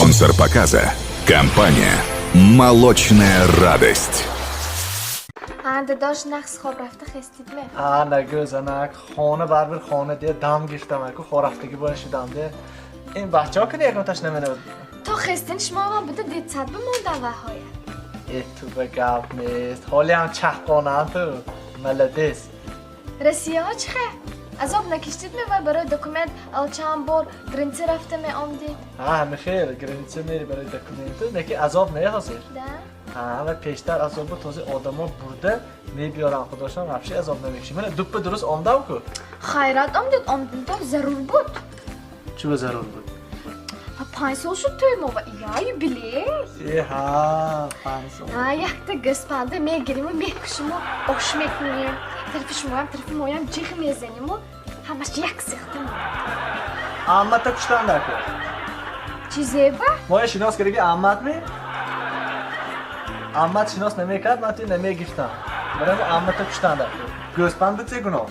Спонсор показа – компания «Молочная радость». Ҳа, дадош, нағз хоб рафта хестидме? Ҳа, нагӯ, занак, хона барбир хона дия дам гирифтам, аку хорафтагӣ бояд шудам де. Ин бачаҳо кани ягонташ наменавад. То хестин шумо ман буда детсад бимондан ваҳоя. Э, ту ба гап нест. Ҳолиам чаҳқонам ту. Молодец. Россияҳо чӣ хел? Азоб накиштидме вай барои документ чанд бор граница рафта меомдид? Ҳа, ҳами хел граница мери барои документу, неки азоб не ҳозир. Да? Ҳа, ва пештар азоб буд, ҳозир одамо бурда мебиёран худошон, вообще азоб намекуши. Мана дуппа дуруст омдам ку. Хайрат омдид, омдинто зарур буд. Чӣ ба зарур буд? Ҳа, 5 сол шуд тӯй мо ва я юбилей. Э, ҳа, 5 сол. Ҳа, якта гӯспанда мегириму мекушиму ош мекунем. Тарафи шумоям, тарафи моям ҷиғ мезаниму ҳамаш як сихта. Аммата куштан даку. Чӣ зеба? Моя шинос кардаги аммат ми? Аммат шинос намекард, ман туи намегирифтам. Барои аммата куштан даку. Гӯспанда чӣ гуноҳ?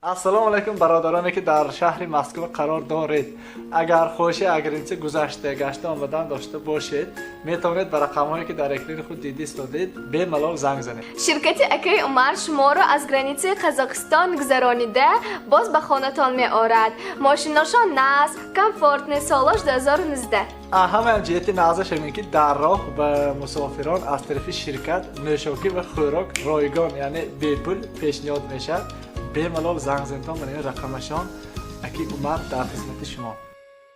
Ассалому алайкум, бародароне ки дар шаҳри Москва қарор доред. Агар хоҳиши аз граница гузашта гашта омадан дошта бошед, метавонед ба рақамҳое ки дар экрани худ дида истодед, бемалол занг занед. Ширкати акаи Умар шуморо аз границаи Қазоқистон гузаронида боз ба хонатон меорад. Мошиношон нағз, комфортный, солош 2019. Ҳамаам ҷиҳати нағзаш ҳамин ки дар роҳ ба мусофирон аз тарафи ширкат нӯшокӣ ва хӯрок ройгон, яъне бепул пешниҳод мешавад. Бемалол занг занедтон, мана ин рақамашон. Аки Умар дар хизмати шумо.